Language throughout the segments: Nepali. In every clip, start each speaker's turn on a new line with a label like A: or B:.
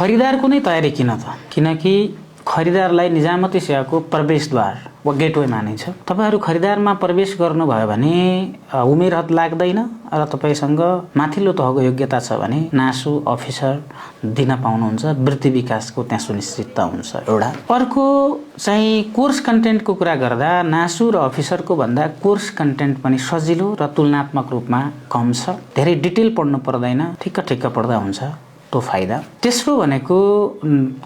A: खरिदारको नै तयारी किन त? किनकि खरिदारलाई निजामती सेवाको प्रवेशद्वार वा गेटवे मानिन्छ। तपाईहरु खरिदारमा प्रवेश गर्नुभयो भने उमेर हद लाग्दैन र तपाईसँग माथिल्लो तहको योग्यता छ भने नासु अफिसर दिन पाउनुहुन्छ। वृत्ति विकासको त्यहाँ सुनिश्चितता हुन्छ एउटा। अर्को चाहिँ कोर्स कन्टेन्टको कुरा गर्दा नासु र अफिसरको भन्दा कोर्स कन्टेन्ट पनि सजिलो र तुलनात्मक रूपमा कम छ। धेरै डिटेल पढ्नु पर्दैन, ठिक्क पढ्दा हुन्छ, तो फाइदा। तेस्रो भनेको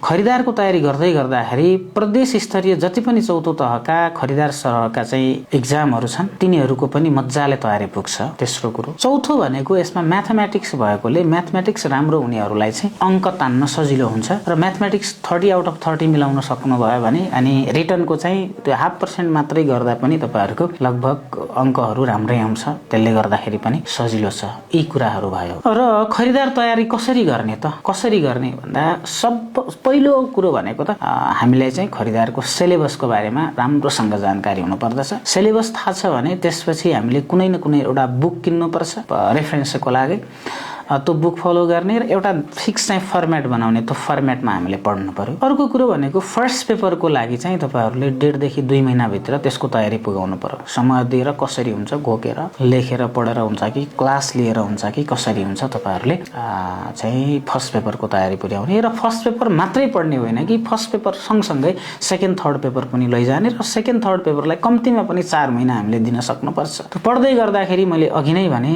A: खरिदारको तयारी गर्दै गर्दाखेरि प्रदेश स्तरीय जति पनि चौथो तहका खरिदार सरहका चाहिँ एक्जामहरु छन् तिनीहरुको पनि मज्जाले तयारी पुग्छ। तेस्रो कुरो। चौथो भनेको यसमा म्याथमेटिक्स भएकोले म्याथमेटिक्स राम्रो हुनेहरुलाई चाहिँ अंक तान्न सजिलो हुन्छ र म्याथमेटिक्स 30 आउट अफ 30 मिलाउन सक्नु भयो भने अनि रिटर्नको चाहिँ त्यो 0.5% मात्रै गर्दा पनि तपाईहरुको लगभग अंकहरु राम्रै आउँछ। त्यसले गर्दाखेरि पनि सजिलो छ। यी कुराहरु भयो। र खरिदार तयारी कसरी गर्ने कसरी गर्ने भन्दा पहिलो कुरो भनेको त हामीले चाहिँ खरिदारको सिलेबसको बारेमा राम्रोसँग जानकारी हुनु पर्दछ। सिलेबस थाहा छ भने त्यसपछि हामीले कुनै न कुनै एउटा बुक किन्नु पर्छ रेफरेन्सको लागि। त्यो बुक फलो गर्ने र एउटा फिक्स चाहिँ फर्मेट बनाउने, त्यो फर्मेटमा हामीले पढ्नु पर्यो। अर्को कुरो भनेको फर्स्ट पेपरको लागि चाहिँ तपाईहरुले 1.5 देखि 2 महिना भित्र त्यसको तयारी पुगाउनु पर्यो। समय दिएर कसरी हुन्छ, घोकेर लेखेर पढेर हुन्छ कि क्लास लिएर हुन्छ कि कसरी हुन्छ तपाईहरुले चाहिँ फर्स्ट पेपरको तयारी पुर्याउने र फर्स्ट पेपर मात्रै पढ्ने होइन कि फर्स्ट पेपर सँगसँगै सेकेन्ड थर्ड पेपर पनि लैजाने र सेकेन्ड थर्ड पेपरलाई कम्तीमा पनि 4 महिना हामीले दिन सक्नुपर्छ। त्यो पढ्दै गर्दाखेरि मैले अघि नै भने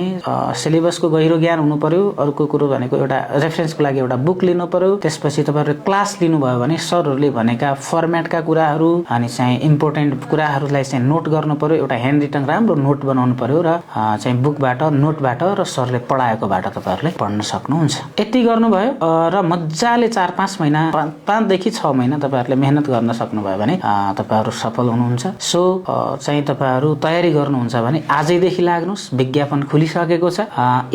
A: सिलेबसको गहिरो ज्ञान हुनु पर्यो। अर्को कुरो भनेको एउटा रेफरेन्सको लागि एउटा बुक लिनु पर्यो। त्यसपछि तपाईहरुले क्लास लिनुभयो भने सरहरुले भनेका फर्मेटका कुराहरु अनि चाहिँ इम्पोर्टेन्ट कुराहरुलाई चाहिँ नोट गर्नु पर्यो। एउटा ह्यान्ड रिटन राम्रो नोट बनाउनु पर्यो र चाहिँ बुकबाट नोटबाट र सरले पढाएकोबाट तपाईहरुले पढ्न सक्नुहुन्छ। यति गर्नुभयो र मज्जाले 4-5 महिना 5 देखि 6 महिना तपाईहरुले मेहनत गर्न सक्नुभयो भने तपाईहरु सफल हुनुहुन्छ। सो चाहिँ तपाईहरु तयारी गर्नुहुन्छ भने आजैदेखि लाग्नुस्। विज्ञापन खुलिसकेको छ।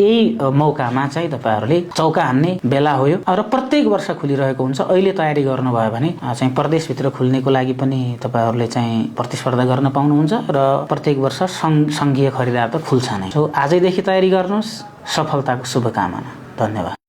A: यही मौकामा चाहिँ तपाईहरुले चौका हान्ने बेला हो यो र प्रत्येक वर्ष खुलिरहेको हुन्छ। अहिले तयारी गर्नुभयो भने चाहिँ प्रदेश भित्र खुल्नेको लागि पनि तपाईहरुले चाहिँ प्रतिस्पर्धा गर्न पाउनुहुन्छ र प्रत्येक वर्ष संघीय खरिदार त खुल्छ नै। सो आजैदेखि तयारी गर्नुस्। सफलताको शुभकामना। धन्यवाद।